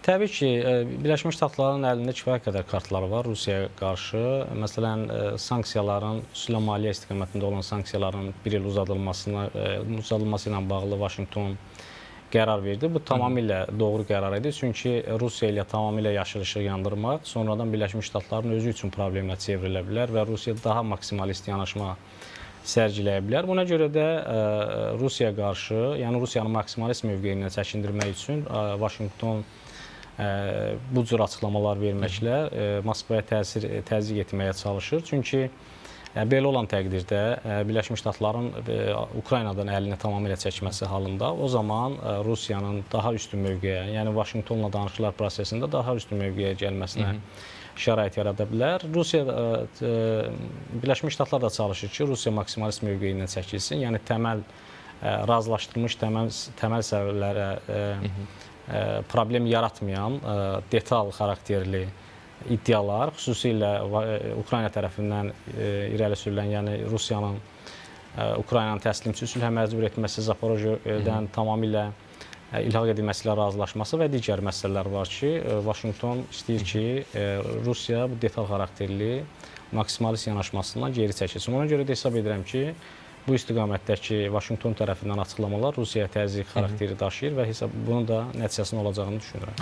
Təbii ki, Birləşmiş Ştatların əlində kifayət qədər kartları var Rusiyaya qarşı. Məsələn, sanksiyaların, xüsusilə maliyyə istiqamətində olan sanksiyaların bir il uzadılması ilə bağlı Vaşinqton qərar verdi. Bu tamamilə doğru qərar idi. Çünki Rusiya ilə tamamilə yaşıl işıq yandırmaq sonradan Birləşmiş Ştatların özü üçün problemlə çevrilə bilər və Rusiya daha maksimalist yanaşma sərgiləyə bilər. Buna görə də Rusiyaya qarşı, yəni Rusiyanın maksimalist mövqeyindən çəkindirmək üçün Vaşinqton bu cür açıqlamalar verməklə Moskvaya təzyiq etməyə çalışır. Çünki belə olan təqdirdə Birləşmiş Ştatların Ukraynadan əlini tamamilə çəkməsi halında o zaman Rusiyanın daha üstün mövqeyə, yəni Vaşinqtonla danışıqlar prosesində daha üstün mövqeyə gəlməsinə şərait yarada bilər. Rusiya, Birləşmiş Ştatlar da çalışır ki, Rusiya maksimalist mövqeyindən çəkilsin. Yəni təməl razılaşdırılmış təməl səbəblərə problem yaratmayan detal xarakterli iddialar, xüsusilə Ukrayna tərəfindən irəli sürülən, yəni Rusiyanın Ukraynanın təslimçi sülhə məcbur etməsi, Zaporojyedən tamamilə ilhaq edilməsi ilə razılaşması və digər məsələlər var ki, Vaşinqton istəyir ki, Rusiya bu detal xarakterli maksimalist yanaşmasından geri çəkilsin. Ona görə də hesab edirəm ki, bu istiqamətdəki Vaşinqton tərəfindən açıqlamalar Rusiyaya təzyiq xarakteri daşıyır və hesab bunun da nəticəsinin olacağını düşünürəm.